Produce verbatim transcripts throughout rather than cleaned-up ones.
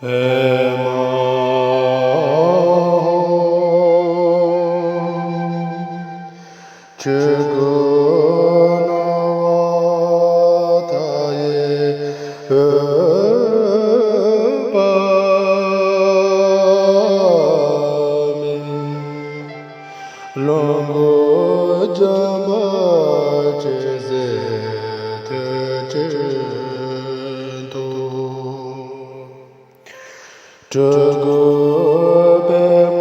ཨེ་མ་ཧོ། ཆོས་སྐུ་སྣང་བ་མཐའ་ཡས་འོད་དཔག་མེད། ལོངས་སྐུ་འཇམ་དཔལ་ཆེ་ཟེར་ཐུགས་རྗེ་ཆེན་ཏོ། སྤྲུལ་སྐུ་པདྨ་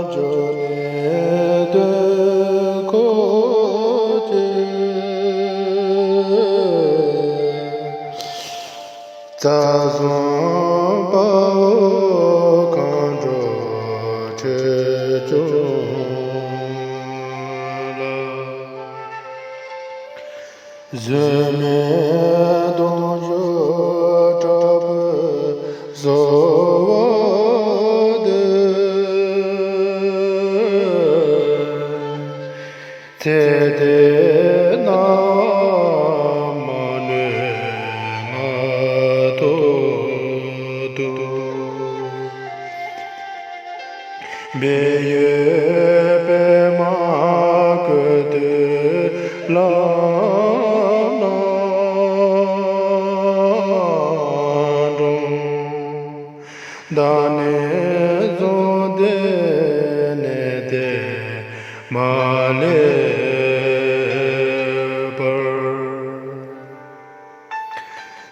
འབྱུང་གནས་དུས་འཁོར་གྱི། རྩ་གསུམ་དཔའ་བོ་མཁའ་འགྲོ་ཆོས་སྐྱོང་ལ། བཟོད་མེད་གདུང་ཤུགས་དྲག་པོས་གསོལ་བ་འདེབས། ཚེ་འདི་ན་མ་ནུས་ང་ཐོབ་ཏུ། སྦས་ཡུལ་པདྨ་བཀོད་དུས་ལམ་སྣ་དྲོངས། བདག་ནི་གཟུགས་འདི་ནས་ཏེ་མ་ལུས་པར།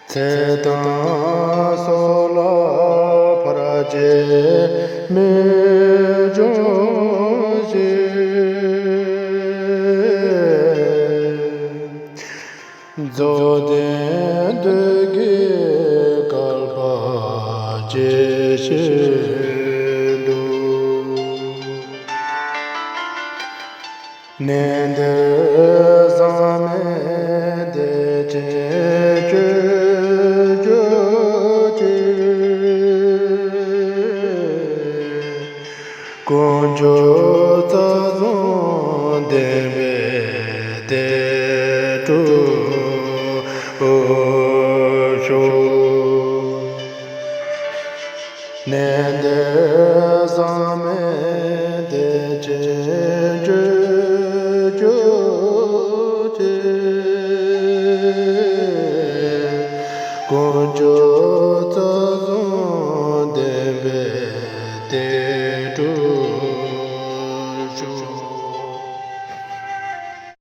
ཚེ་དང་སྲོག་ལ་ཕར་བཅས་མི་འབྱུང་ཞིང་། རྫོགས་ལྡན་དུས་ཀྱི་བསྐལ་པ་ཇི་བཞིན་དུ། གནས་འདིར་བཟང་མོའི་བདེ་ཆེན་སྤྱོད་གྱུར་ཅིག། དཀོན་མཆོག་རྩ་གསུམ་ལྡན་པའི་བདེ་དྲོད་ཤོག། གནས་འདིར་བཟང་མོའི་བདེ་ཆེན་སྤྱོད་གྱུར་ཅིག། དཀོན་མཆོག་རྩ་གསུམ་ལྡན་པའི་བདེ་